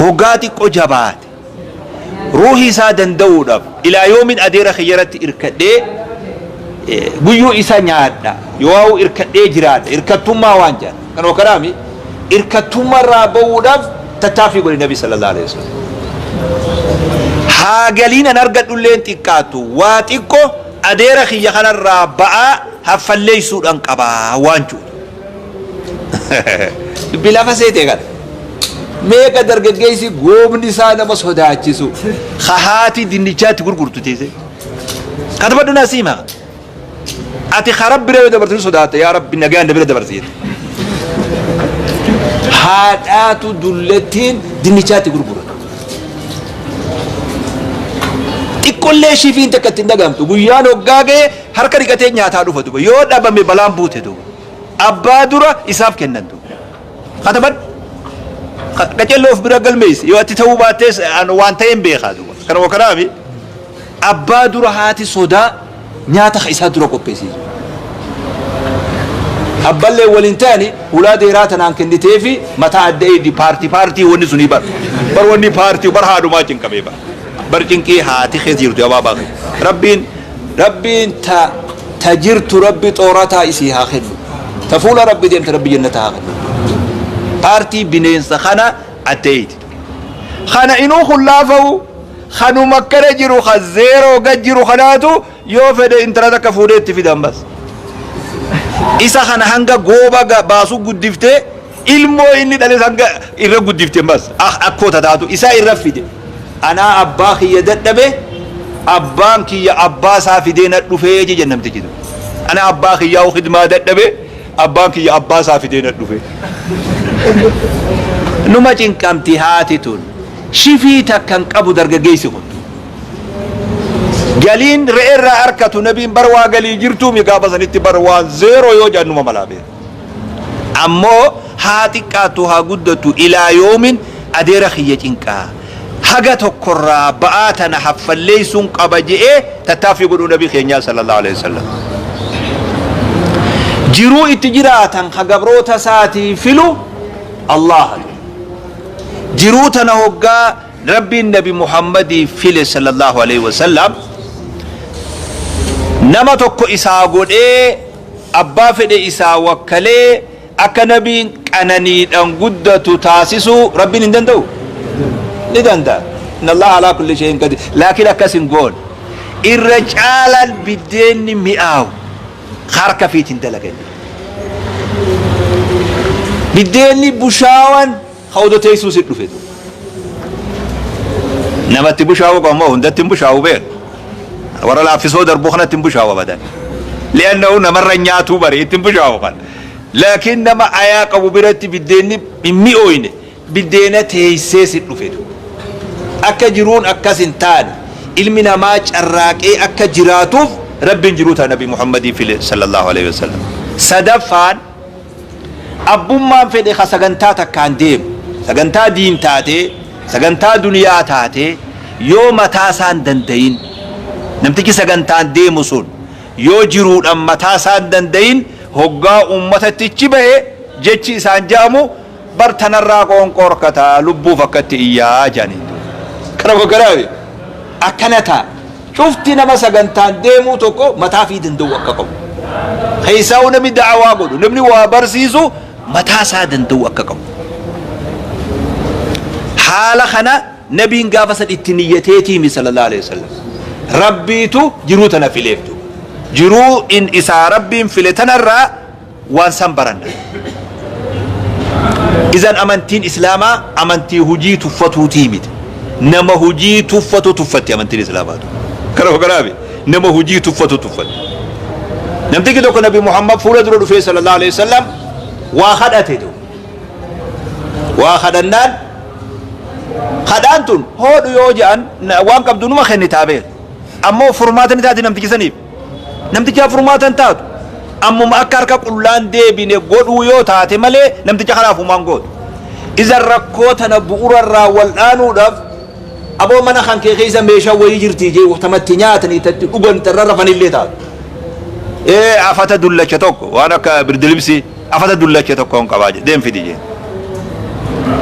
Hoggaa xiqqo jabaate ruuhii isaa danda'uudhaaf ilaa yoomin adeera kiyyaratti irkadhee guyyuu isa nyaadha yoo'uu irkadhee jiraadha irkattummaa waan jedhan kan okaraami irkattummaa irraa ba'uudhaaf tattaaffii godhe Nabi sallallahu alaihi wasallam. Haa galiin an argadhulleen xiqqaattu waa xiqqo adeera kiyya kanarraa ba'aa haffalleessuudhaan qabaa waan jedhu. Dubbii lafa seetee kana. Meeqa dargaggeessi goobni isaa nama sodaachisu ka haati dinnichaatti gurgurtu teessee. Katabadhu naa siima. Ati ka rabbi bira yoo dabartu ni sodaatta yaa rabbi nagaan na bira dabarsi jette. Haadhaatu dullattiin dinnichaatti gurgura. Xiqqollee shifiin takka ittiin dhagahamtu guyyaan hoggaa ga'e harka dhiqatee nyaataa dhufa duba yoo dhabame balaan buute duba. Abbaa dura isaaf kennan duba. Katabadhu. Qacello of bira galmeessi yoo ati ta'uu baattees waan ta'een beekaa duba. Kanuma kanaafi abbaa dura haati sodaa nyaata ka isaa dura qopheessiisu. Abballee waliin ta'ani hulaa deeraa tanaan kenniteefi mataa adda eedi paartii paartii wanni sunii bar. Bar wanni paartii bar haadhumaa cinqamee bar. Bar cinqii haati keessa jirtu abaabaa keessa. Rabbiin rabbiin ta ta jirtu rabbi xoorataa isii haa kennu. Ta fuula rabbi deemte rabbi jannata haa kennu. Paartii bineensa kana adda eedi. Kana inuu kullaafa'u kanuma akkana jiru ka zeeroo gad jiru kanaatu yoo fedhe intala takka fuudhee itti fida ammas. Isa kana hanga gooba baasu guddiftee ilmoo inni dhales hanga irra guddifte ammas akkoo tataatu isaa irra fide. Anaa abbaa kiyya dadhabe abbaan kiyya abbaa isaa fidee na dhufee jedhe namtichi tokko. Anaa abbaa kiyyaa khidmaa dadhabe abbaan kiyya abbaa isaa fidee na dhufe. Numa cinqamti haati tun. Shifii takka hin qabu dargaggeessi kun. Galiin re'ee irraa arkatu nabiin bar waa galii jirtuumi gaafa sanitti bar waan zeeroo yoo jedhan numa malaa beeka. Ammoo haa xiqqaattu haa guddattu ilaa yoomin adeera kiyya cinqaa. Haga tokkorraa ba'aa tana haffalleessuun qaba je'ee tattaaffii godhuu nabii keenyaa sallallahu alaihi wasallam. Jiruu itti jiraatan ka gabroota isaatii filu Allaha. Jiruu tana hoggaa Rabbiin nabi Muhammadii file sallallahu alaihi wasallam nama tokko isaa godhee abbaa fedhe isaa wakkalee akka nabiin qananiidhaan guddatu taasisuu Rabbiin hin danda'u? Ni danda'a. Inna Allaha alaa kulli shay'in qadir. Laakiin akkas hin goone. Irra caalaan biddeenni mi'aawu harka fiitiin dalaganii. Biddeenni bushaawan ka odoo teessuu si dhufe. Namatti bushaa'uu qabu moo hundatti hin bushaa'u beeku. Warra laaffisoo darbuu kanatti hin bushaa'u abadan. Li'annahu namarra nyaatuu bare itti hin bushaa'u kan. Laakiin nama ayaa qabu biratti biddeenni hin mi'ooyne biddeena teessee si dhufe. Akka jiruun akkas hin taane ilmi namaa carraaqee akka jiraatuuf Rabbiin jiruu ta'a Nabi Muhammadii file sallallahu alaihi wasallam. Sadaffaan abbummaan fedhe ka sagantaa takkaan deemu sagantaa diin taatee sagantaa duniyaa taatee yoo mataa isaan dandayin namtichi sagantaan deemu sun yoo jiruudhaan mataa isaan dandayin hoggaa ummatatti bahe jechi isaan ja'amu bar tanarraa qoonqoo horkataa lubbuuf akkatti iyyaa jedhaniin. Kana goggaraabe akkana ta'a. Cufti nama sagantaan deemuu tokko mataa fi danda'u akka qabu. Keessaa'uu namni da'awaa godhu namni waa barsiisu mataa isaa danda'u akka qabu. Haala kana nabiin gaafa san itti niyyateetiimi sallallahu alaihi wasallam. Rabbiitu jiruu tana fileeftu. Jiruu in isaa rabbiin file tanarraa waan san baranna. Izan amantiin Islaamaa amantii hujii tuffatuutii miti. Nama hujii tuffatu tuffatti amantiin Islaamaa tu. Kana kanaafi nama hujii tuffatu tuffatti. Namtichi tokko Nabi Muhammad fuula dura dhufee sallallahu alaihi wasallam waa kadhate tu. Waa kadhannaan kadhaan tun hoodhu yoo jedhan waan qabdu numa kennitaa beeku. Ammoo furmaata ni taati namtichi saniif. Namtichaaf furmaata hin taatu. Ammuma akka harka qullaan deebine godhuu yoo taate malee namticha kanaaf humaan gootu. Izan rakkoo tana bu'ura irraa wal'aanuudhaaf aboo mana kan kee keessa meeshaa wayii jirti jee tamatti nyaatanii tatti dhugan tarra rafanillee taatu. Ee afata dullacha tokko waan akka birdilibsii afata dullacha tokko hin qabaa jedhe deem fidi jee.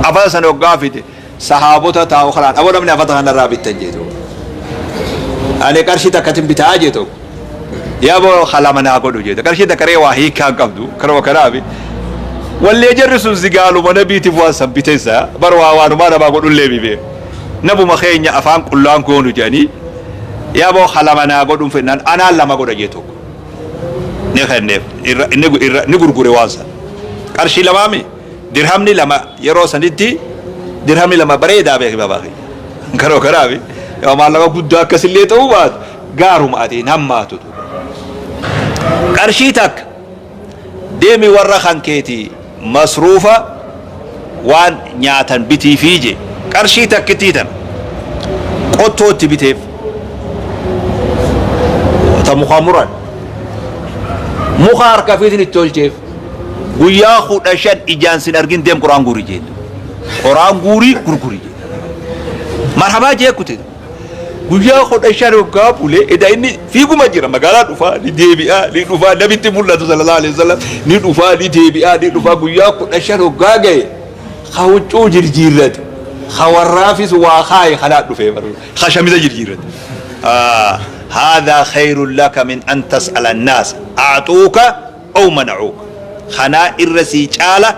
Afata sana hoggaa fide. Sahaabota taa'u kanaan aboo namni afata kanarraa bittan jee tokko. Ani qarshii takkatin bitaa jee tokko. Yaa boo lama naa godhu jee qarshii takka ree waa hiikaa hin qabdu kanuma kanaafi. Wallee jarri sun zigaaluma nabiitiif waan san bitessa bar waa waanumaa namaa godhullee mi beeku. Nabuma keenya afaan qullaan goonu jedhanii yaa boo lama naa godhuun fedhnaan anaan lama godha jee tokko. Ni kenneef irra inni irra ni gurgure waan san. Qarshii lamaami dirhamni lama yeroo sanitti dirhamni lama bareedaa beeki babaa kiyya. Karoo karaafi yoo maallaqa guddaa akkasillee ta'uu baatu gaaruma ati hin hammaatu. Qarshii takka deemi warra kan keeti masruufa waan nyaatan bitiifii je qarshii takkittii tana qottootti biteef ta muka muran muka harka fiitin itti tolcheef guyyaa 15 ijaan sin argin deem qoraan guurii jeen qoraan guurii gurgurii jeen marhabaa jee kute Guyyaa 15 hoggaa bule eda inni fiiguma jira magaalaa dhufaa ni deebi'aa ni dhufaa nabitti mul'atu sallallahu alaihi wasallam ni dhufaa ni deebi'aa ni dhufaa guyyaa 15 hoggaa ga'e ka huccuu jirjiirrate ka warraafis waa kaaye kanaa dhufee bar ka shamiza jirjiirrate. Haadhaa khayrun laka min an tas'ala annaasa a'xuuka aw mana'uuka kanaa irra sii caala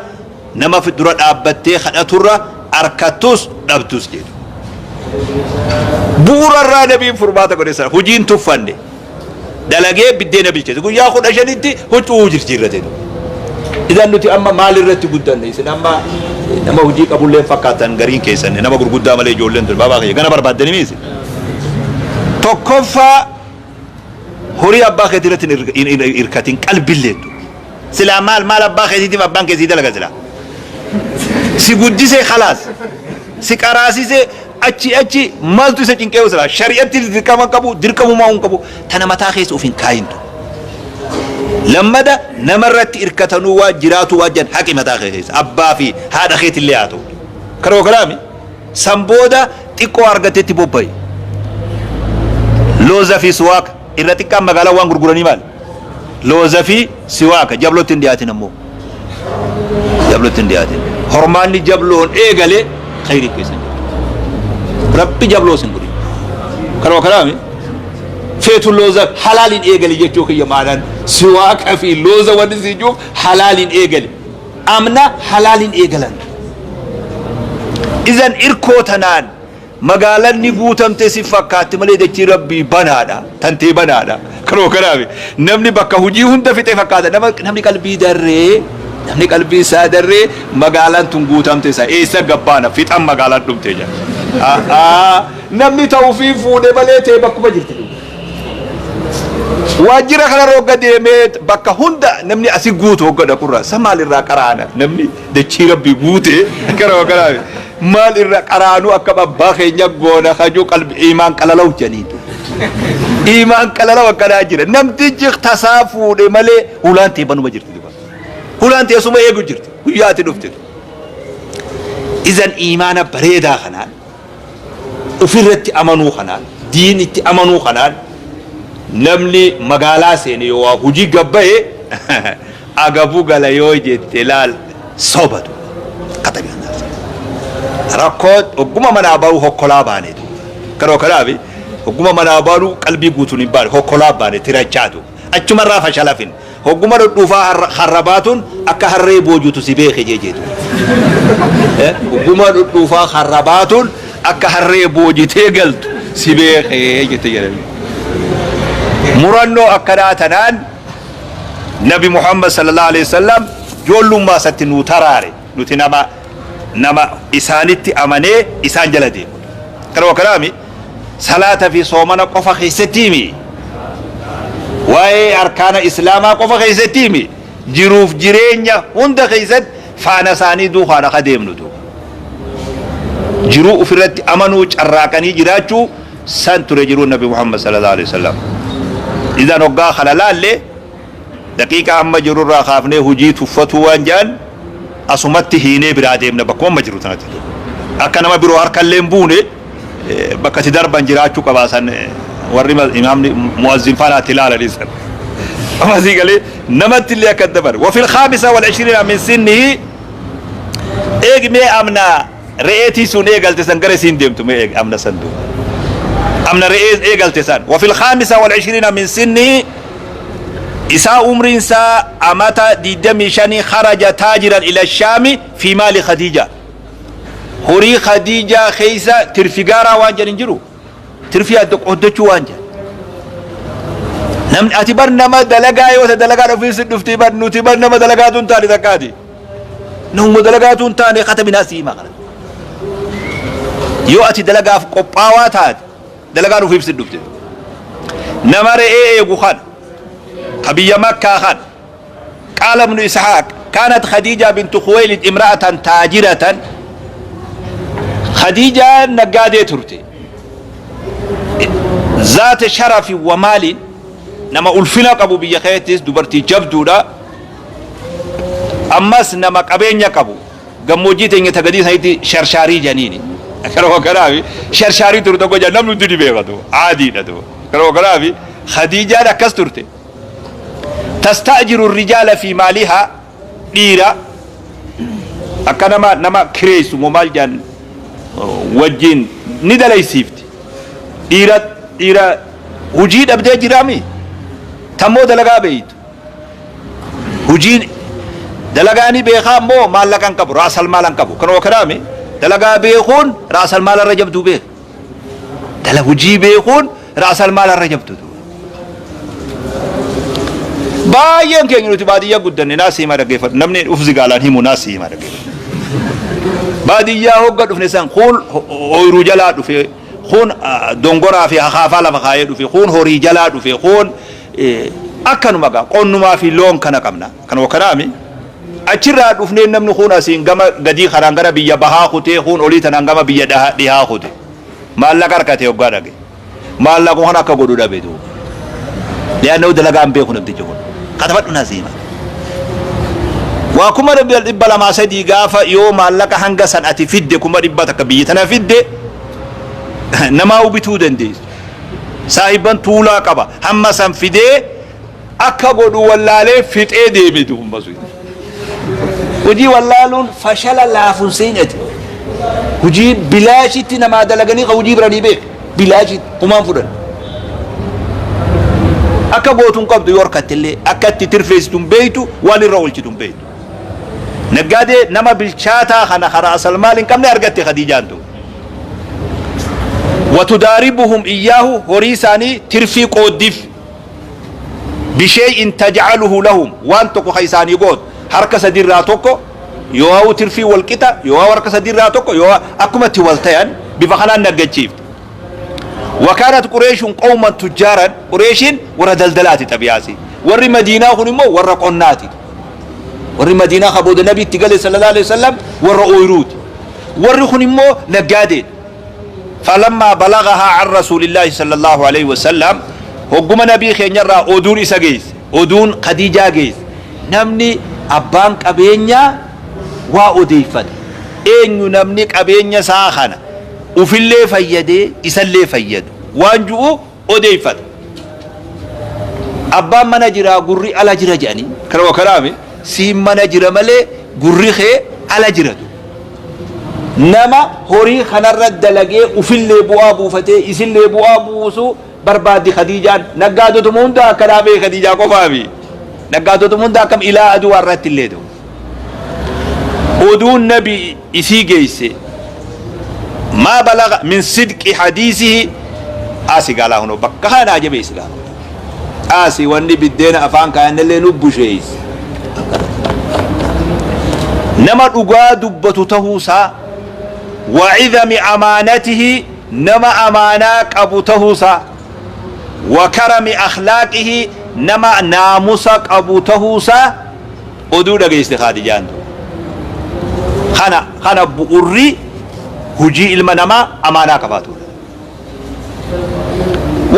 Nama dura dhaabbattee kadhaturra arkattus dhabdus jedhu. Bu'uura irraa nabiin furmaata godhe sana hojiin tuffanne dalagee biddeena bilcheesse guyyaa 15tti huccuu jirjiirrate. Idan nuti amma maal irratti guddanne isin amma nama hojii qabullee hin fakkaatan gariin keessan nama gurguddaa malee ijoolleen tun baabaa kiyya gana barbaaddanii miisi. Tokkoffaa horii abbaa keetii irratti hin irkatin qalbilleettu. Silaa maal maal abbaa keetiitiif abbaan kee sii dalaga silaa. Si guddisee khalaas. Si qaraasisee achi achi maaltu isa cinqee silaa shari'atti dirqama qabu dirqamumaa hin qabu tana mataa keessa of hin kaayintu. Lammada namarratti irkatanuu waa jiraatu waa jan haqi mataa kee keessa abbaa fi haadha keetillee haa ta'u. Karoo kalaami san booda xiqqoo argatetti bobba'i. Looza fi suwaaka irra xiqqaan magaalaa waan gurguranii maali? Looza fi siwaaka jablootti hin dhiyaatin ammoo. Jablootti hin dhiyaatin. Hormaanni jabloon eegale khayrii keessa hin jirtu. Rabbi jabloo sin godhin. Kanuma kanaami feetu looza halaaliin eegali jechuu kiyya maanaan siwaaka fi looza wanni sii jiruuf halaaliin eegali. Amna halaaliin eegalan. Izan irkoo tanaan Magaalan ni guutamte si fakkaatti malee dachii Rabbii banaadha. Tantee banaadha. Kanuma kanaafi namni bakka hujii hunda fixe fakkaata. Nama namni qalbii darree namni qalbii isaa darree magaalaan tun guutamte isa eessa gabbaana fixan magaalaan dhumte jedha. A'aa namni ta'ufii fuudhe malee ta'e bakkuma jirti. Waajjira kanarra hogga deemee bakka hunda namni asi guutu hogga dhaqurra sa maal irraa qaraana namni dachii rabbii guute kanuma kanaafi maal irra qaraanuu akka abbaa keenya goona kajuu qalbi imaan qalalaw janiitu imaan qalalaw akkanaa jira namtichi tasaa fuudhe malee hulaan tee banuma jirti duba hulaan tee suma eegu jirti guyyaa ati dhufte izan imaana bareedaa kanaan ufirratti amanuu kanaan diin itti amanuu kanaan namni magaalaa seene yoo waa hujii gabbaye agabu gala yoo jette laal soba duuba katabi rakkoo hogguma manaa bahu hokkolaa baane duuba kanoo kanaafi hogguma manaa baanu qalbii guutuun hin baane hokkolaa baane tirachaa duuba achumarraa fashalafin Hogguma dhudhuufaa harra baatuun akka harree boojutu si beeke jee jeetu. Hogguma dhudhuufaa harra baatuun akka harree boojitee galtu si beeke jette jedhame. Murannoo akkanaa tanaan Nabi Muhammad sallallahu alaihi wasallam ijoollummaa isatti nu taraare nuti nama nama isaanitti amanee isaan jala deemu. Kanuma kanaami salaata fi soomana qofa keessatti himi. Waa'ee arkaana Islaamaa qofa keessatti himi. Jiruuf jireenya hunda keessatti faana isaanii duukaan akka deemnu duuba. Jiruu ofirratti amanuu carraaqanii jiraachuu san ture jiruun Nabi Muhammad sallallahu alaihi wasallam. Idan hoggaa kana laalle Daqiiqaa amma jirurraa kaafnee hujii tuffatuu waan jedhan asumatti hiinee biraa deemna bakkuma amma jiru tanatti. Akka nama biroo harkallee hin buune bakka itti darban jiraachuu qabaa san warri imaamni mu'azzin faana itti ilaalanii san. Amma sii galee namatti illee akka dabar. Wafil khaamisa wal ishiriina min sinnihi eegmee amnaa re'ee tiisuun eegalte san gara isiin deemtu mee eeg amna san duuba. Amna re'ee eegalte san. Wa fil khaamisa wal ishriina min sinnihi isaa umriin isaa amata 25 kharaja taajiran ila shaami fi maali Khadiija. Horii Khadiijaa keessa tirfi gaaraa waan jedhan hin jiru. Tirfii adda qooddachuu waan jedhan. Namni ati bar nama dalagaa yoo ta'e dalagaa ofiin si dhufti bar nuti bar nama dalagaatu hin taane takkaati. Namuma dalagaatu hin taane katabinaa si hima kana. Yoo ati dalagaaf qophaawaa taate dalagaan ofiif si dhufti. Nama re'ee eegu kana ka biyya Makkaa kana قال ابن إسحاق كانت خديجة بنت خويلد امرأة تاجرة خديجة نقادة ترتي ذات شرف ومال نما ألفنا قبو بيا خيتس دبرتي جبدودا ammas nama qabeenya qabu gammoojjii teenya ta gadii sanitti sharshaarii janiini kanuma kanaafi sharshaarii turu tokko jedhan namni hundi ni beekatu aadiidha tu kanuma kanaafi khadiijaan akkas turte tastaajiru rijaala fi maalihaa dhiira akka nama nama kireessu moo maal jedhan wajjin ni dalaysiifti dhiira dhiira hujii dhabdee jiraami tammoo dalagaa beeytu Hujiin dalagaa ni beekaa immoo maallaqa hin qabu raasal maala hin qabu kanuma kanaami dalagaa beekuun raasal maala irra jabduu beeka dala hujii beekuun raasal maala irra jabdu baay'een keenya nuti baadiyyaa guddanne naa siima dhaggeeffadhu namni uf zigaalaan himu naa siima dhaggeeffadhu baadiyyaa hogga dhufne san kuun ooyiruu jalaa dhufe kuun dongoraa fi hakaafaa lafa kaayee dhufe kuun horii jalaa dhufe kuun Akkanuma gaa qonnumaa fi loon kana qabna. Kanuma kanaami achirraa dhufnee namni kun asiin gama gadii kanaan gara biyya bahaa kutee kun olii tanaan gama biyya dhihaa kute. Maallaqa harkate hoggaa dhage. Maallaqa kan akka godhu dhabe duuba. Li'aannahu dalagaa hin beeku namtichi kun. Katabadhu naa siima. Waa 200,300 gaafa yoo maallaqa hanga san ati fidde 100,000 biyya tana fidde namaa bituu dandeessu. Saahibban tuulaa qaba. Hamma san fidee akka godhu wallaalee fixee deeme duuba sun. Hojii wallaaluun fashala laafun seenyati. Hojii bilaashitti namaa dalaganii ka hojii biranii beek. Bilaashitti humaan fudhan. Akka gootu hin qabdu yoo harkatte illee akka itti tirfeessitu hin beektu waan irra oolchitu hin beektu. Naggaadee nama bilchaataa kana karaa asalmaal hin qabne argatte Khadiijaan tun. Watudaaribuhum iyyaahu horii isaanii tirfii qooddiif bishay'in taj'aluhu lahum waan tokko ka isaanii gootu harka sadiirraa tokko yoo'u tirfii wal qixa yoo'u harka sadiirraa tokko yoo'u akkuma itti wal tayan bifa kanaan naggachiifte. Wakaanat Qureeshun qawman tujjaaran Qureeshiin warra daldalaati xabiyaasi warri Madiinaa kun immoo warra qonnaati. Warri Madiinaa ka booda Nabi itti gale sallallahu alaihi wasallam warra ooyiruuti. Warri kun immoo naggaadeedha. Falammaa balagahaa an rasuulillaahi sallallahu alaihi wasallam hogguma nabii keenyarraa oduun isa geesse oduun Khadiijaa geesse namni abbaan qabeenyaa waa odeeffata eenyu namni qabeenya isaa kana ufillee fayyadee isallee fayyadu waan ju'u odeeffata. Abbaan mana jiraa gurri ala jira jedhanii. Kanuma kanaami siin mana jira malee gurri kee ala jira. Nama horii kanarra dalagee ufillee bu'aa buufatee isillee bu'aa buusu barbaaddi Khadiijaan. Naggaadotuma hunda akka dhaabee Khadiijaa qofaami. Naggaadotuma hunda akkam ilaa aduu har'atti illee ta'u. Oduun nabi isii geeyse maa balaga min sidqi hadiisihi asi gaalaa hunoo bakka kana naa jabeessi gaa asi wanni biddeena afaan kaayannellee nu busheeyse nama dhugaa dubbatu tahuu isaa wa cidami amaanatihi nama amaanaa qabu tahuu isaa wa karami akhlaaqihi nama naamusa qabu tahuu isaa oduu dhageesse Khadijaan tun. Kana kana bu'urri hujii ilma namaa amaanaa qabaatuudha.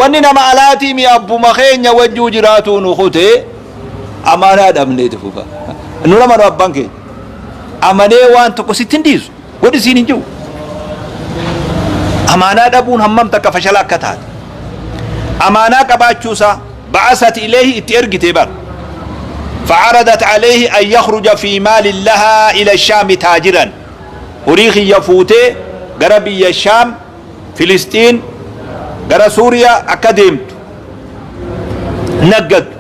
Wanni nama alaatii mi abbuma keenya wajjuu jiraatuu nu kute amaanaa dhabneeti fufa. Nu nama nu abbaan keenya. Amanee waan tokko sitti hin dhiisu. Godhi siin hin jiru. Amaanaa dhabuun hammam takka fashala akka taate. Amaanaa qabaachuusaa ba'asat ilayhi itti ergite bar. Fa'aradat alayhi an yakhruja fi maalin lahaa ila shaami taajiran. Horii kiyya fuutee gara biyya Shaam, Filisxiin, gara Suuriyaa akka deemtu naggaddu.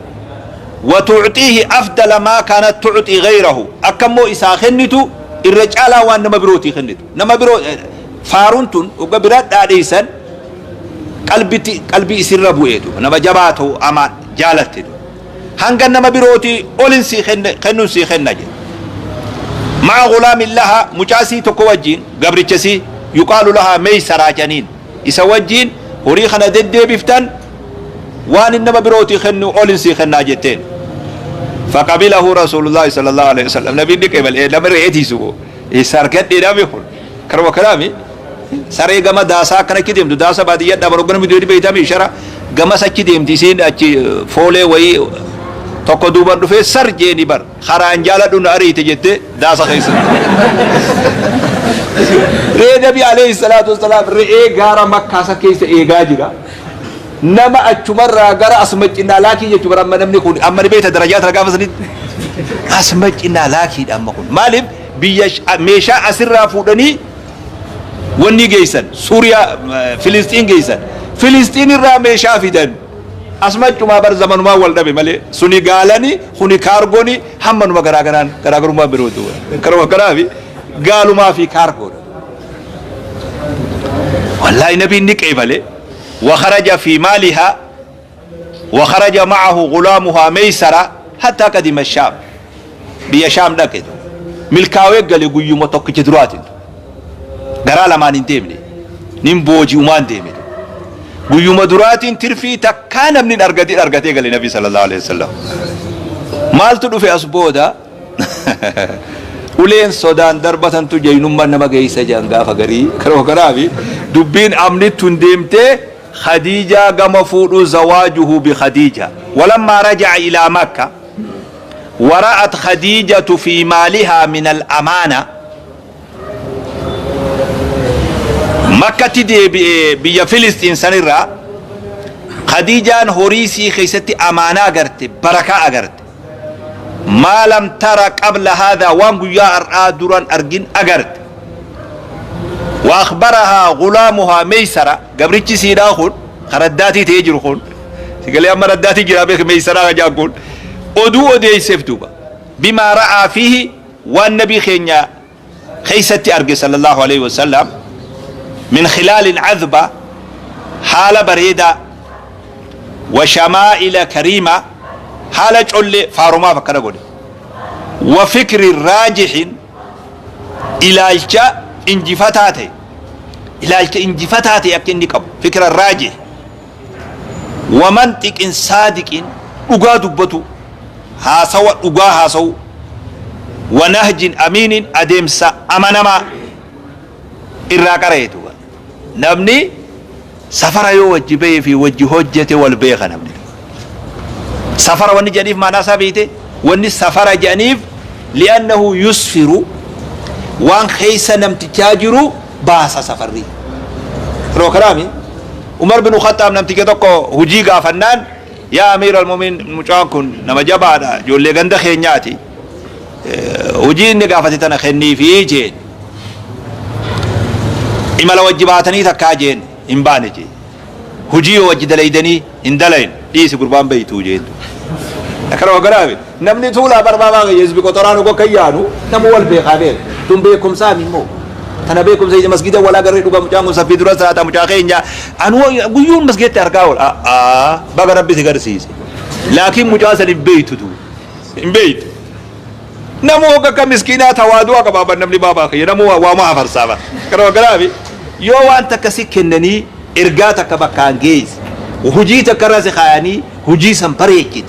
Wa tu'xiihi afdala maa kaanat tu'xii gayrahu, akka immoo isaa kennitu irra caalaa waan nama birootii kennitu. Nama biroo faaruun tun hogga bira dhaadheessan qalbitti qalbii isirra bu'eetu nama jabaa ta'u ama jaalatte. Hanga nama birootii olin sii kenne kennun sii kenna jedhe. Ma'a gulaamin lahaa, mucaa isii tokko wajjiin, gabricha isii, yuqaalu lahaa Meysaraa jedhaniin, isa wajjiin horii kana deddeebiftan waanin nama birootii kennu olin sii kennaa jetteen. Faqabilahu Rasuulullaahi sallallahu alaihi wasallam, nabiin ni qeebale, nama re'ee tiisu moo eessa argadhee dhabe kun karuma kanaami. Saree gama daasaa akkana achi deemtu, daasa baadiyyaa dhaaban hoggana miti wayii beeytami shara gamas achi deemti isiin, achi foolee wayii tokko duuban dhufee sar jeeni bar karaan jaaladhu na ariite jette daasa keessa. Re'ee Nabi alayhi salaatu wassalaam re'ee gaara Makkaa san keessa eegaa jira. Nama achumarraa gara asmaccinaa laakii jechuu bara amma namni kun amma ni beekta darajaa tana gaafa sanitti asmaccinaa laakiidha amma kun maaliif biyya meeshaa asirraa fuudhanii wanni geessan Suuriyaa, Filisxiin geessan, Filisxiin irraa meeshaa fidan asmachumaa bar zamanumaa wal dhabe malee suni gaalani kuni kaargooni hammanuma garaagaraan garaagarummaan birootu karuma kanaafi gaalumaa fi kaargoodha. Wallaahi nabiin ni qeebale. Wa kharaja fi maalihaa wa kharaja ma'ahu gulaamuhaa Meysara hattaa qadima Shaam, biyya Shaam dhaqe, milkaawee gale. Guyyuma tokkicha duraatiin garaa lamaan hin deemne, nin booji'umaan deeme. Guyyuma duraatiin tirfii takkaa namni hin argatin argatee gale nabi sallallahu alaihi wasallam. Maaltu dhufe as booda? Uleen sodaan darbatantu jaynummaan nama geessa jedhan gaafa garii. Karuma kanaafi dubbiin amnittu hin deemtee Khadiijaa gama fuudhuu, zawaajuhu bi Khadiija. Walammaa raja'a ilaa Makka wara'at Khadiijatu fi maalihaa min al-amaana, Makkatti deebi'e biyya Filisxiin sanirraa. Khadiijaan horii isii keessatti amaanaa agarte, barakaa agarte. Maa lam tara qabla haadhaa, waan guyyaa har'aa duran argin agarte. Wa akhbarahaa gulaamuhaa Meysara, gabrichi isiidhaa kun ka raddaatii ta'ee jiru kun, sigalee amma raddaatii jiraa beek, Meysaraa ka jedhan kun oduu odeesseef duuba, bimaa ra'aa fiihi, waan nabii keenya keessatti arge sallallahu alaihi wasallam, min khilaalin adba, haala bareedaa, wa shamaa'ila kariima, haala collee, faarumaaf akkana godhe, wa fikri raajihin, ilaalcha injifataa ta'e, ilaalcha injifataa ta'e akka inni qabu, fikra raajih, wa manxiqin saadiqin, dhugaa dubbatu, haasawa dhugaa haasawu, wa nahjin amiinin, adeemsa amanamaa irraa qara'e duuba. Namni safara yoo wajji bahee fi wajji hojjete wal beeka. Namni safara wanni jedhaniif maanaa isaa beeyte, wanni safara jedhaniif li'annahu yusfiru, waan keessa namtichaa jiru baasa safarri. Yeroo kanaami Umar bin Khattaab namticha tokko hujii gaafannaan, yaa amiira almu'miniin, mucaan kun nama jabaadha, ijoollee ganda keenyaati, hujii inni gaafate tana kenniifi jeen. Imala wajji baatanii takkaa jeen? Hin baane jee. Hujii yoo wajji dalaydanii? Hin dalayn. Dhiisi, gurbaan beeytuu jeen. Akkana hogganaami namni tuulaa barbaabaa kiyya hizbi qoxoraan hogga kan yaanu namu wal beekaa beeka. Tun beekumsaami immoo tana beekumsa ija masgida wal agarree dhuga, mucaan kun saffii dura salaata, mucaa keenya anuu guyyuun masgidatti argaa oola. A'aa, baga rabbi si garsiise, laakiin mucaa san hin beeytu tu hin beeytu. Namu hogga akka miskiinaa tawaadu'a qaba ban namni baabaa kiyya namu waama hafarsaa bara. Kana hogganaami yoo waan takka si kennanii ergaa takka bakkaan geesse, hujii takka irra si kaayanii hujii san bareechite,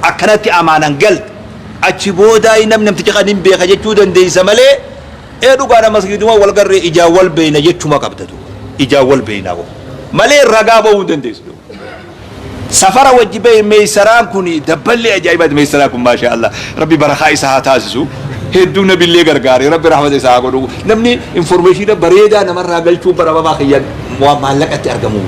akkanatti amaanan galte, achi boodaa namni namticha kan hin beeka jechuu dandeessa malee, ee dhugaadha masgiiduma wal garree ijaan wal beeyna jechuma qabda duuba. Ijaan wal beeynaa qofa malee ragaa bahuu hin dandeessu duuba. Safara wajji bahe Meeysaraan kun dabballee ajaa'ibaati. Meeysaraan kun maashaa Allah, rabbi barakaa isa haa taasisu, hedduu nabillee gargaare, rabbi rahmata isaa haa godhu. Namni informeeshiina bareedaa namarraa galchuu bara babaa kiyya waan maallaqatti argamu,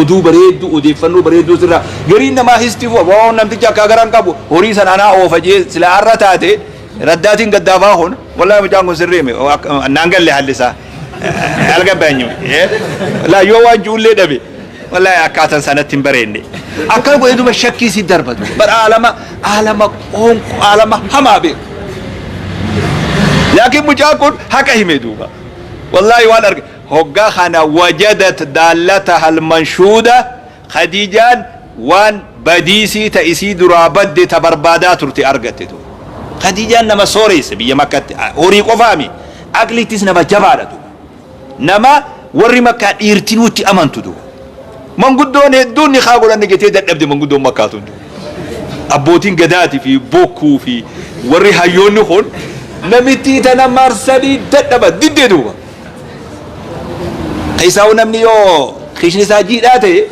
oduu bareedduu, odeeffannoo bareedduu sirraa gariin namaa histi waan namtichi akka garan qabu horii san anaa oofa jee sila arra taate raddaatiin gaddaafaa kun Wallahi mucaan kun sirrii mi naan galle haalli isaa. Algabbaanyu. Laa yoo waan juullee dhabe. Wallahi akkaatan sanatti hin bareenne. Akkana godhee duba shakkii si darbatu. Bar aalama aalama qoonqoo aalama hamaa beeku. Laakiin mucaan kun haqa hime duuba. Wallahi waan arge hoggaa kana wajadat daallataha almanshuuda Khadiijaan waan badiisii ta isii duraa badde ta barbaadaa turte argatte tu. Khadiijaan nama sooreessa biyya Makkatti horii qofaami aqliittis nama jabaadha duuba. Nama warri Makkaa dhiirtinuu itti amantu duuba. Manguddoon hedduun nikaa godhanne jettee dadhabde manguddoon Makkaa tun duuba. Abbootiin gadaati fi bokkuu fi warri hayyoonni kun namittii tana marsanii dadhaban diddee duuba. Keessaa'uu namni yoo kiishni isaa jiidhaa ta'e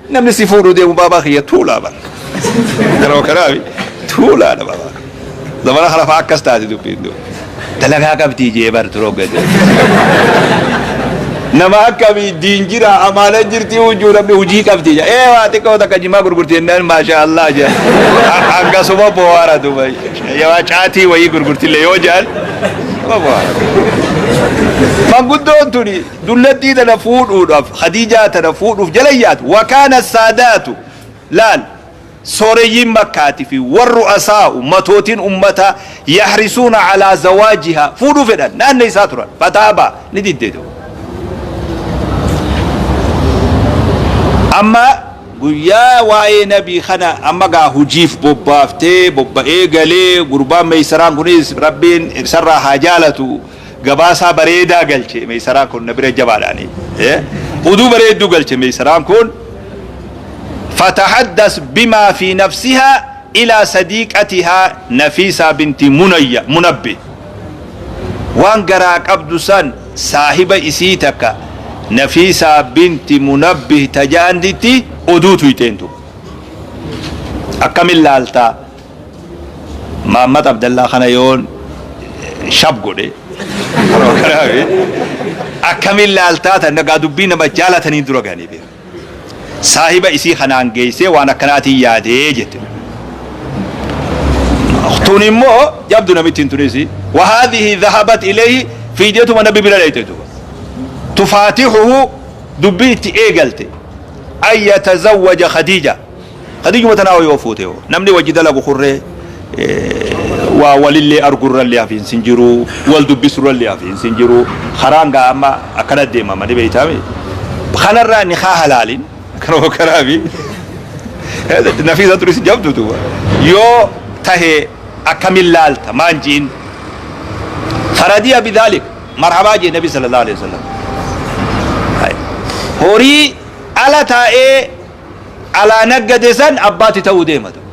namni si fuudhuu deemu baabaa kiyya tuulaa bara. Yeroo kanaafi tuulaadha baabaa. Zamana kana fa'aa akkas taate dubbiin duuba. Dalagaa qabdii jee bar turoo gadi. Nama akkamii diin jira amaana jirti hujuu namni hujii qabdi jee. Ee waa xiqqoo takka jimaa gurgurti jennaan maashaa Allah jee. Akkasuma bohaara duuba. Yaa caatii wayii gurgurtillee yoo jedhan nama bohaara. Manguddoon tuni dullattii tana fuudhuudhaaf Khadiijaa tana fuudhuuf jala yaatu. Wakaana saadaatu laal sooreyyiin Makkaati fi warru asaa'u matootiin ummataa yahrisuuna alaa zawaajihaa fuudhuu fedhan naanna isaa turan. Fataabaa ni diddee duuba. Amma Guyyaa waa'ee Nabii kana amma gaa hujiif bobbaaftee bobba'ee galee gurbaan Meeysaraan kunis Rabbiin isarraa haa jaalatu gabaasaa bareedaa galche Meeysaraan kun na bira jabaadha ani oduu bareedduu galche Meeysaraan kun fatahaddas bimaa fi nafsihaa ilaa sadiiqatihaa Nafiisaa binti Munayya Munabbih waan garaa qabdu san saahiba isii takka Nafiisaa binti Munabbih ta ja'antitti oduu tuyxeen duuba. Akkamin laalta Mahammad Abdallaa kana yoon shab godhe akkamin laaltaa tan nagaa dubbii nama jaalatanii dura ganii beeku. Saahiba isii kanaan geessee waan akkanaatiin yaadee jette. Tun immoo jabdu namittiin tunis wahaadhihi dhahabat ilayhi fiideetuma nabi bira dhayxe duuba. Tufaatixuhu dubbii itti eegalte an yatazawwaja Khadiija. Khadiijuma tanaa yoo fuute hoo namni wajji dalagu kurree waa walillee argurrallee hafiinsi hin jiru wal dubbisurrallee hafiinsi hin jiru karaan gaa amma akkana deemama ni beeytaami kanarraa nikaa halaalin kanuma karaafi nafiisa turis jabdu duuba yoo tahe akkamin laalta maan ji'in faradiya bidhaalik marhabaa jee nabi sallallahu alaihi wasallam horii ala taa'ee alaa naggade san abbaatti ta'uu deema duuba.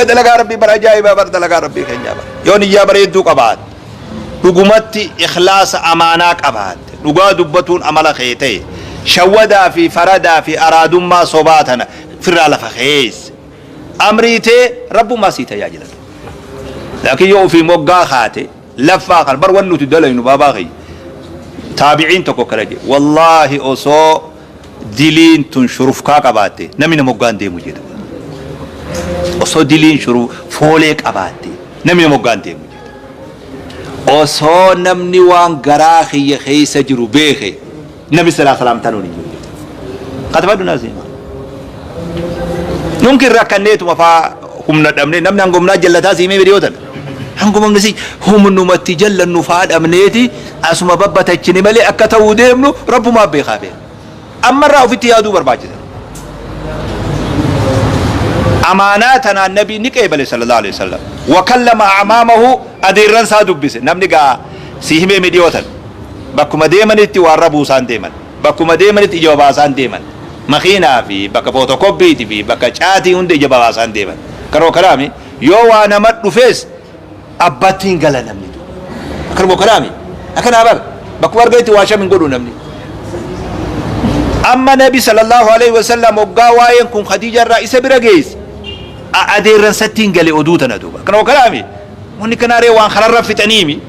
Dalagaa Rabbii bar ajaa'ibaa bar dalagaa Rabbii keenyaa bar. Yoo niyyaa bareedduu qabaatte dhugumatti ikhlaasa amaanaa qabaatte dhugaa dubbatuun amala kee ta'e shawwadaa fi faradaa fi araadummaa sobaa tana firraa lafa keesse amrii tee Rabbummaa sii tajaajila. Laakiin yoo ofii moggaa kaate laffaa kan bar wanni nuti dalaynu baabaa kiyya taabiciin tokko akkana jedhe wallaahi osoo diliin tun shurufkaa qabaatte namni na moggaa hin deemu jedhe. Osoo diliin shuru foolee qabaatte namni na moggaa hin deemu jedhe. Osoo namni waan garaa kiyya keessa jiru beeke namni silaa salaamtaa nuun hin jiru jedhe. Katabadhu naa seema. Mumkin rakkanneetuma faa humna dhabnee namni hanga humnaa jallataa siimee video tana. Hanguma humna si humnumatti jallannu faa dhabneeti asuma babbatachine malee akka ta'uu deemnu rabbumaa beekaa beeka. Ammarraa ofitti yaaduu barbaachisa. Amaanaa tanaan nabii ni qeebale sallallahu alaihi wasallam. Wa kallama a'maamahu adeerran isaa dubbise. Namni gaa si himee mi dhiyoo tan. Bakkuma deemanitti waan rabuusaan deeman. Bakkuma deemanitti ija babaasaan deeman. Makiinaa fi bakka footokoppiiti fi bakka caatii hunda ija babaasaan deeman. Kanuma kanaami yoo waa nama dhufees abbatti hin gala namni duuba. Akkanuma kanaami. Akkanaa bar bakkuma arganitti waa sham hin godhu namni. Amma nabi sallallahu alaihi wasallam hoggaa waa'een kun Khadiija irraa isa bira geesse. Adeerran satti hin gale oduu tana duuba. Akkanuma kanaami. Wanni kanaa ree waan kanarra fixaniimi.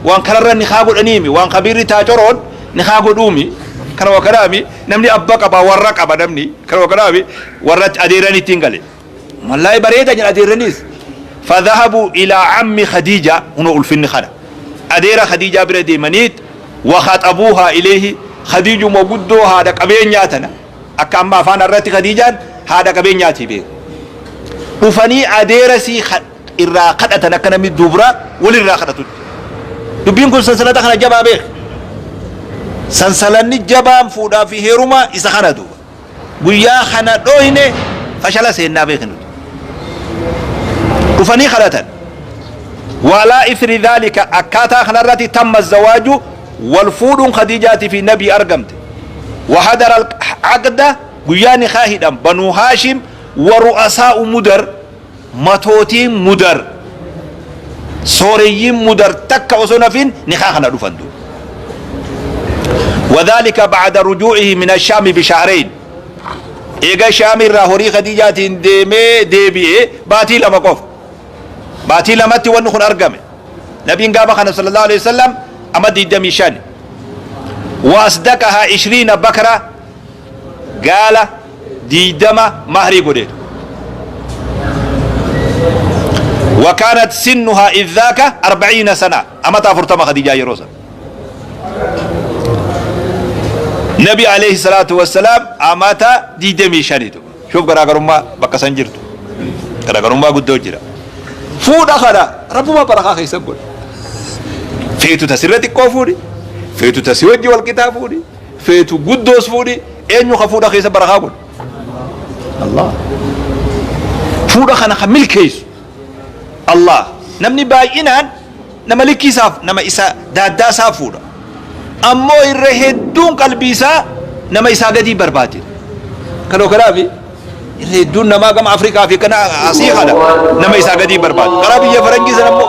Waan kanarra nikaa godhaniimi. Waan kabiirri taacoroon nikaa godhuumi. Kanuma kanaami namni abba qaba warra qaba namni. Kanuma kanaami warra adeerran ittiin gale. Wallaahi bareeda jedha adeerranis. Fadhahabuu ilaa cammi Khadiijaa, kunoo ulfinni kana. Adeera Khadiijaa bira deemaniit wa khaxabuuhaa ilayhi, Khadiijuma guddoo haadha qabeenyaa tana, akka amma afaan har'atti Khadiijaan haadha qabeenyaatii beeku. Dhufanii adeera isii irraa kadhatan akka namni dubra walirraa kadhatutti. Dubbiin kun sansalata kana jabaa beeki. Sansalanni jabaan fuudhaa fi heerumaa isa kana duuba. Guyyaa kana dhooyne fashala seennaa beeki nuti. Dhufanii kadhatan. Waalaa ithri dhaalika akkaataa kanarratti tamma zawaaju wal fuudhuun Khadiijaatii fi Nabii argamte. Wahadara aqda guyyaa nikaa hidhan Banuu Haashim wa ru'asaa'u Mudar matootiin Mudar sooreyyiin Mudar takka osoo hin hafin nikaa kana dhufan duuba. Wadhaalika ba'da rujuu'ihi min ash-Shaami bishahrayn. Eega Shaami irraa horii Khadiijaatiin deemee deebi'e baatii 2 qofa. Baatii lamatti wanni kun argame. Nabiin gaafa kana sallallahu alaihi wasallam ama 25. Wa asdaqaha 20 bakra gaala 20 mahrii godheetu. Wa kaanat sinnuhaa idh dhaaka arba'iina sana amata 40 Khadiijaa yeroo san. Nabi alayhi salaatu wassalaam amata 25 tu. Shuuf garaagarummaa bakka san jirtu. Garaagarummaa guddoo jira. Fuudha kana rabbuma barakaa keessa godha. Feetu tasirra xiqqoo fuudhi. Feetu tasii wajji wal qixaa fuudhi. Feetu guddoos fuudhi. Eenyu ka fuudha keessa barakaa godhu? Allah. Fuudha kana ka milkeessu Allah. Namni baay'inaan nama likkii isaaf nama isa daaddaa isaa fuudha. Ammoo irra hedduun qalbii isaa nama isaa gadii barbaade. Kanoo kanaafi irra hedduun namaa gama Afrikaa fi kana asii kana nama isaa gadii barbaada. Karaa biyya faranjii sana immoo